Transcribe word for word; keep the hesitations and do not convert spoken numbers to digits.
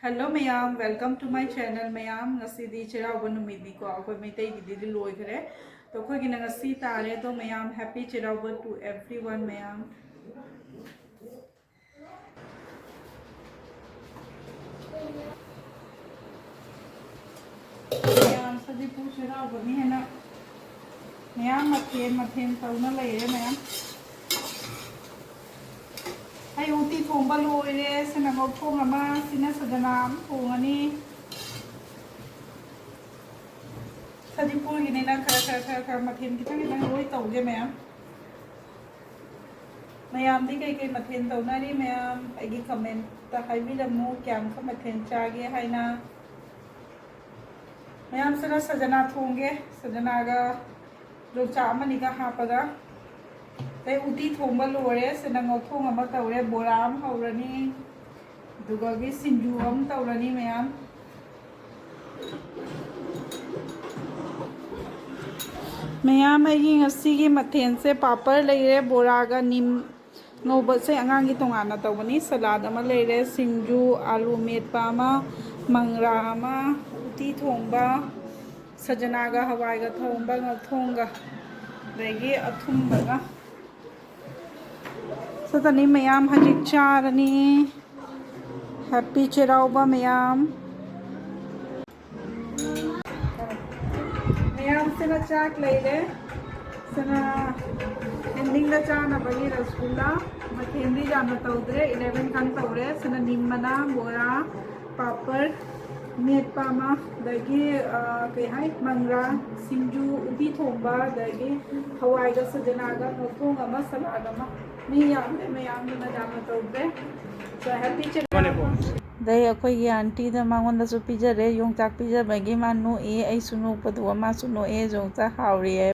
Hello ꯃꯌꯥꯝ, welcome to my channel ꯃꯌꯥꯝ꯫ ꯉꯁꯤꯗꯤ ꯆꯩꯔꯥꯎꯕ ꯅꯨꯃꯤꯠꯅꯤꯀꯣ, ꯑꯩꯈꯣꯏ ꯃꯩꯇꯩꯒꯤꯗꯤ ꯂꯣꯏꯈ꯭ꯔꯦ꯫ ꯑꯗꯣ ꯑꯩꯈꯣꯏꯒꯤꯅ ꯉꯁꯤ ꯇꯥꯔꯦ꯫ ꯑꯗꯣ ꯃꯌꯥꯝ, happy ꯆꯩꯔꯥꯎꯕ to everyone ꯃꯌꯥꯝ꯫ ꯃꯌꯥꯝ, ꯁꯖꯤꯕꯨ ꯆꯩꯔꯥꯎꯕꯅꯤ ꯍꯥꯏꯅ ꯃꯌꯥꯝ ꯃꯊꯦꯜ ꯃꯊꯦꯜ ꯇꯧꯅ ꯂꯩꯔꯦ ꯃꯌꯥꯝ꯫ ꯑꯩ ꯎꯇꯤ ꯊꯣꯡꯕ ꯂꯣꯏꯔꯦ꯫ ꯁꯤꯅ ꯉꯧꯊꯣꯡ ꯑꯃ, ꯁꯤꯅ ꯁꯗꯅꯥ ꯑꯃ ꯊꯣꯡꯉꯅꯤ꯫ ꯁꯖꯤꯄꯨꯔꯒꯤꯅꯤꯅ ꯈꯔ ꯈꯔ ꯈꯔ ꯈꯔ ꯃꯊꯦꯜ ꯈꯤꯇꯪ ꯈꯤꯇꯪ ꯂꯣꯏ ꯇꯧꯒꯦ ꯃꯌꯥꯝ꯫ ꯃꯌꯥꯝꯗꯤ ꯀꯩꯀꯩ ꯃꯊꯦꯜ ꯇꯧꯅꯔꯤ ꯃꯌꯥꯝ? ꯑꯩꯒꯤ commentꯇ ꯍꯥꯏꯕꯤꯔꯝꯃꯨ, ꯀꯌꯥꯝ ꯈꯔ ꯃꯊꯦꯜ ꯆꯥꯒꯦ ꯍꯥꯏꯅ꯫ ꯃꯌꯥꯝꯁꯤꯅ ꯁꯖꯅꯥ ꯊꯣꯡꯒꯦ, ꯁꯖꯅꯥꯒ ꯌꯣꯡꯆꯥꯛ ꯑꯃꯅꯤꯒ ꯍꯥꯞꯄꯒ꯫ ꯑꯗꯩ ꯎꯇꯤ ꯊꯣꯡꯕ ꯂꯣꯏꯔꯦ, ꯁꯤꯅ ꯉꯧꯊꯣꯡ ꯑꯃ ꯇꯧꯔꯦ, ꯕꯣꯔꯥ ꯑꯃ ꯍꯧꯔꯅꯤ, ꯑꯗꯨꯒꯒꯤ ꯁꯤꯡꯖꯨ ꯑꯃ ꯇꯧꯔꯅꯤ ꯃꯌꯥꯝ꯫ ꯃꯌꯥꯝ, ꯑꯩꯒꯤ ꯉꯁꯤꯒꯤ ꯃꯊꯦꯜꯁꯦ ꯄꯥꯄꯔ ꯂꯩꯔꯦ, ꯕꯣꯔꯥꯒ ꯅꯤꯝ ꯉꯧꯕꯁꯦ ꯑꯉꯥꯡꯒꯤ ꯇꯣꯉꯥꯟꯅ ꯇꯧꯕꯅꯤ꯫ ꯁꯂꯥꯗ ꯑꯃ ꯂꯩꯔꯦ, ꯁꯤꯡꯖꯨ, ꯑꯥꯂꯨ ꯃꯦꯠꯄ ꯑꯃ, ꯃꯪꯒ꯭ꯔꯥ ꯑꯃ, ꯎꯇꯤ ꯊꯣꯡꯕ, ꯁꯖꯅꯥꯒ ꯍꯋꯥꯏꯒ ꯊꯣꯡꯕ, ꯉꯧꯊꯣꯡꯒ, ꯑꯗꯒꯤ ꯑꯊꯨꯝꯕꯒ꯫ ꯁꯤꯗꯅꯤ ꯃꯌꯥꯝ ꯍꯧꯖꯤꯛ ꯆꯥꯔꯅꯤ꯫ Happy ꯆꯩꯔꯥꯎꯕ ꯃꯌꯥꯝ꯫ ꯃꯌꯥꯝꯁꯤꯅ ꯆꯥꯛ ꯂꯩꯔꯦ꯫ ꯁꯤꯅ endingꯗ ꯆꯥꯅꯕꯒꯤ ꯔꯁꯒꯨꯜꯂꯥ꯫ ꯃꯊꯦꯜꯗꯤ ꯌꯥꯝꯅ ꯇꯧꯗ꯭ꯔꯦ, eleven ꯈꯛ ꯇꯧꯔꯦ꯫ ꯁꯤꯅ ꯅꯤꯝ ꯃꯅꯥ, ꯕꯣꯔꯥ, ꯄꯥꯄꯔ, ꯃꯦꯠꯄ ꯑꯃ, ꯑꯗꯒꯤ, ꯑ, ꯀꯩ ꯍꯥꯏ, ꯃꯪꯒ꯭ꯔꯥ, ꯁꯤꯡꯖꯨ, ꯎꯇꯤ ꯊꯣꯡꯕ, ꯑꯗꯒꯤ ꯍꯋꯥꯏꯒ ꯁꯖꯅꯥꯒ ꯉꯧꯊꯣꯡ ꯑꯃ, ꯁꯂꯥꯗ ꯑꯃ꯫ ꯃꯤ ꯌꯥꯝꯗꯦ, ꯃꯌꯥꯝꯗꯨꯅ ꯌꯥꯝꯅ ꯇꯧꯗ꯭ꯔꯦ꯫ So, happy ꯆꯩꯔꯥꯎꯕ꯫ ꯑꯗꯩ ꯑꯩꯈꯣꯏꯒꯤ ꯑꯟꯇꯤꯗ ꯃꯉꯣꯟꯗꯁꯨ ꯄꯤꯖꯔꯦ꯫ ꯌꯣꯡꯆꯥꯛ ꯄꯤꯖꯕꯒꯤ ꯃꯥ ꯅꯣꯛꯏ, ꯑꯩꯁꯨ ꯅꯣꯛꯄꯗꯨꯒ ꯃꯥꯁꯨ ꯅꯣꯛꯑꯦ꯫ ꯌꯣꯡꯆꯥꯛ ꯍꯥꯎꯔꯤꯌꯦ꯫